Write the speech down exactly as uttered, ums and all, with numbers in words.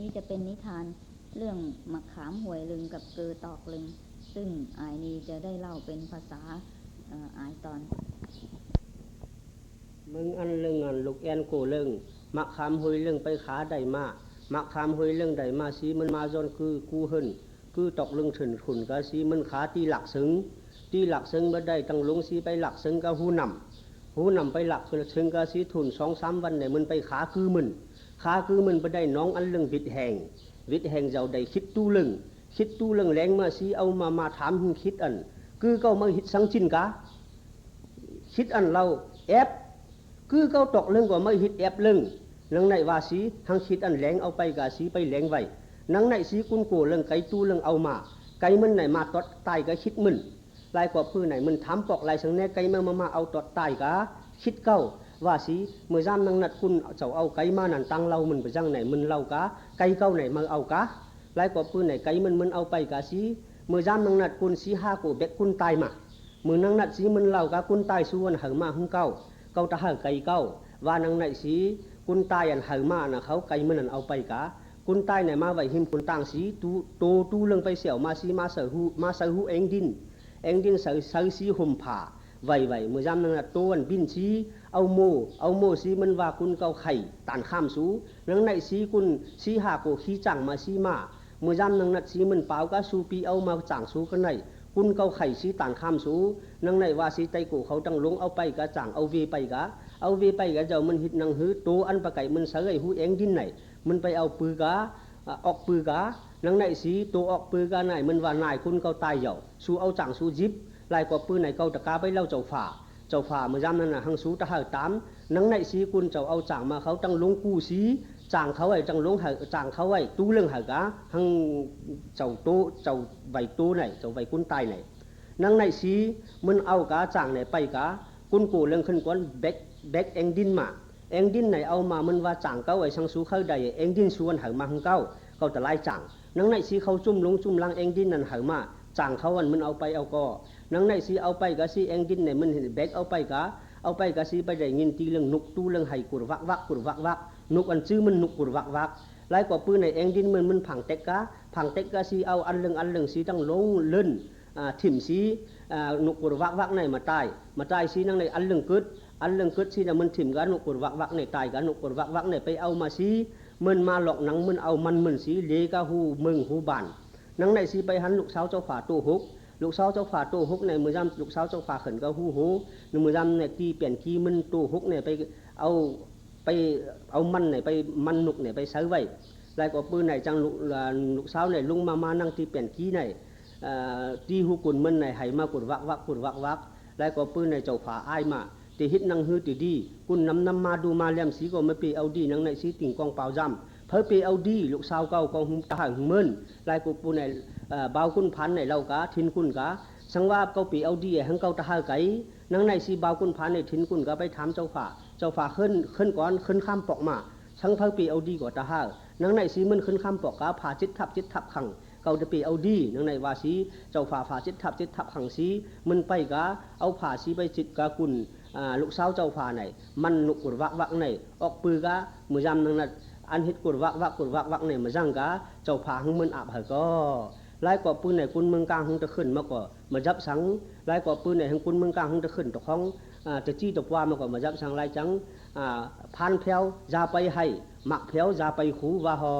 นี้จะเป็นนิทานเรื่องหมากขามหวยลึงกับเกอตอกลึง ซึ่งอายนี้จะได้เล่าเป็นภาษา เอ่อ อายตอน เมิงอันเรื่องอันลูกแอนโกเรื่อง หมากขามหวยลึงไปขาได้มา หมากขามหวยลึงได้มาสิ มันมาจ้อนคือกู้เฮิ่น คือตอกลึงเถินขุนกาสิ มันขาตี้หลักเสิง ตี้หลักเสิงบ่ได้ตังหลงสิ ไปหลักเสิงกาฮู้นำ ฮู้นำไปหลักเสิงกาสิ ถุนสองสามวันเนี่ยมันไปขาคือมึน ขาคือมึนบ่ได้น้องอันเรื่องวิดแหง วิดแหงเจ้าได้คิดตู้เรื่อง คิดตู้เรื่องแหลงมาสิ เอามามาถามหึงคิดอัน คือเก้ามาหิดสังจินกา คิดอันเล่าแอบ คือเก้าตอกเรื่องก็มาหิดแอบเรื่อง นังไหนว่าสิ หังคิดอันแหลงเอาไปกาสิ ไปแหลงไว้ นังไหนสิ กุนโกเรื่องไก่ตู้เรื่องเอามา ไก่มันไหนมาตอดตายกาคิดมึน ลายกว่าปื้อไหนมันถามปอกลายสังแน่ ไก่มามามาเอาตอดตายกา คิดเก้า ว่าสิ เมื่อยามนังนัดกุนเจ้าเอาไก่มานั่นตังเล่ามันไปจังไหน มันเล่ากา ไก่เก้าไหนมาเอากา ลายกว่าปื้อไหนไก่มันมันเอาไปกาสิ เมื่อยามนังนัดกุนสิห้าโกแบกกุนตายมา เมื่อนังนัดสิมันเล่ากา กุนตายสู้อันเหอมาหึงเก้า เก้าตะเหอไก่เก้า ว่านังไหนสิ กุนตายอันเหอมานะเขาไก่มันอันเอาไปกา กุนตายไหนมาไว้หิมกุนต่างสิ ตู้ โตตู้เรื่องไปเสี่ยวมาสิ มาเสาหู มาเสาหูแองดิน แองดินเสา เสาสิห่มผ้า ไว้ไว้ เมื่อยามนังนัดโตอันบินสิ เอาโม เอาโมสิมันว่ากุนเก้าไข่ต่านข้ามสู นังไหนสิกุนสิห้าโกขี้จ่างมาสิมา เมื่อยามนังนัดสิมันเปล่ากาสูปีเอามาจ่างสูกันไหน กุนเก้าไข่สิต่านข้ามสู นังไหนว่าสิไตโกเขาตังหลงเอาไปกาจ่างเอาเวไปกา เอาเวไปกาเจ้ามันหิดนังหือ โตอันปะไก่มันเสาไอ้หูแองดินไหน มันไปเอาปือกา อ่ะ ออกปือกา นังไหนสิ โตออกปือกาไหน มันว่านายกุนเก้าตายเจ้า สูเอาจ่างสูจิบ ลายกว่าปื้อไหนเก้าตะกาไปเล่าเจ้าฝ่า เจ้าฝ่าเมื่อยามนั้นน่ะหังสูตะเหอตาม นังไหนสิกุนเจ้าเอาจ่างมาเขาตังหลงกู้สิ จ่างเขาไอ้ตังหลงเหอ จ่างเขาไอ้ตู้เรื่องเหอกา หังเจ้าโต เจ้าไหวโตไหน เจ้าไหวกุนตายไหน นังไหนสิ มันเอากาจ่างไหนไปกา กุนโกเรื่องขึ้นก่อนแบก แบกแองดินมา แองดินไหนเอามามันว่าจ่างเก้าไอ้สังสูเขาได้ แองดินส่วนเหอมาหังเก้า เก้าตะไลจ่าง นังไหนสิเขาจุ่มหลงจุ่มลังแองดินนั่นเหอมา จ่างเขาอันมันเอาไปเอาก็ นังไหนสิเอาไปกาสิแองดินไหนมันแบกเอาไปกา เอาไปกาสิไปได้ยินตี้เรื่องนุกตู้เรื่องไห้กุดวักวักกุดวักวัก นุกอันจื้อมันนุกกุดวักวัก ลายกว่าปื้อไหนแองดินมันมันผังเต็กกา ผังเต็กกาสิเอาอันเรื่องอันเรื่องสิตังหลงเล่น อ่า ถิ่มสิ อ่า นุกกุดวักวักไหนมาตาย มาตายสินังไหนอันเรื่องกึด อันเรื่องกึดสินะมันถิ่มกานุกกุดวักวักไหนตายกานุกกุดวักวักไหนไปเอามาสิ มันมาหลอกหนังมันเอามันมันสิเลกาฮูเมืองฮูบ้าน นังไหนสิไปหันลูกสาวเจ้าฝ่าโตหก ลูกสาวเจ้าฝ่าโตหกไหนเมื่อยามลูกสาวเจ้าฝ่าเขินกาฮูโห เมื่อยามไหนตี้เปลี่ยนกี้มันโตหกไหนไปเอา ไปเอามันไหนไปมันนุกไหนไปใส่ไว้ ลายกว่าปื้อไหนจังลูก อ่า ลูกสาวไหนลุงมามานั่งตี้เปลี่ยนกี้ไหน อ่า ตี้ฮูกุนมันไหนไห้มากุดวักวักกุดวักวัก ลายกว่าปื้อไหนเจ้าฝ่าอ้ายมา ตี้หิดนังหือตี้ดี กุนนำนำมาดูมาแลมสีก็มาเปเอาดี นังไหนสีติ่งกองเปล่าจำ เผอเปเอาดี ลูกสาวเก่าก็หึงตะหึงเมิน ลายกว่าปื้อไหน เอ่อ บ่าวกุนพันไหนเล่ากา ถิ่นกุนกา สังว่าเก่าเปเอาดี หังเก่าตะหาไก่ นังไหนสีบ่าวกุนพันไหนถิ่นกุนกาไปถามเจ้าฝ่า เจ้าฝ่าขึ้น ขึ้นก่อน ขึ้นข้ามปอกมา สังเผอเปเอาดีก็ตะหา นังไหนสีมันขึ้นข้ามปอกกา ผ่าจิตทับจิตทับขัง เก่าตะเปเอาดี นังไหนว่าสี เจ้าฝ่าผ่าจิตทับจิตทับขังสี มันไปกา เอาผ่าสีไปจิตกากุน อ่า ลูกสาวเจ้าฝ่าไหน มันนุกกุดวักวักไหน ออกปือกา เมื่อยามนังนัด อันหิดกุดวักวักกุดวักวักไหน มาจังกา เจ้าฝ่าหึงมันอับเหอะก็ ลายกว่าปื้อไหนกุนเมืองกลางหึงตะขึ้นมาก็ มาจับสัง ลายกว่าปื้อไหนหึงกุนเมืองกลางหึงตะขึ้นตะของ อ่า ตะจี้ตะปวามาก็ มาจับสังลายจัง อ่า พานแผวอย่าไปให้ หมากแผวอย่าไปขูว่าฮอ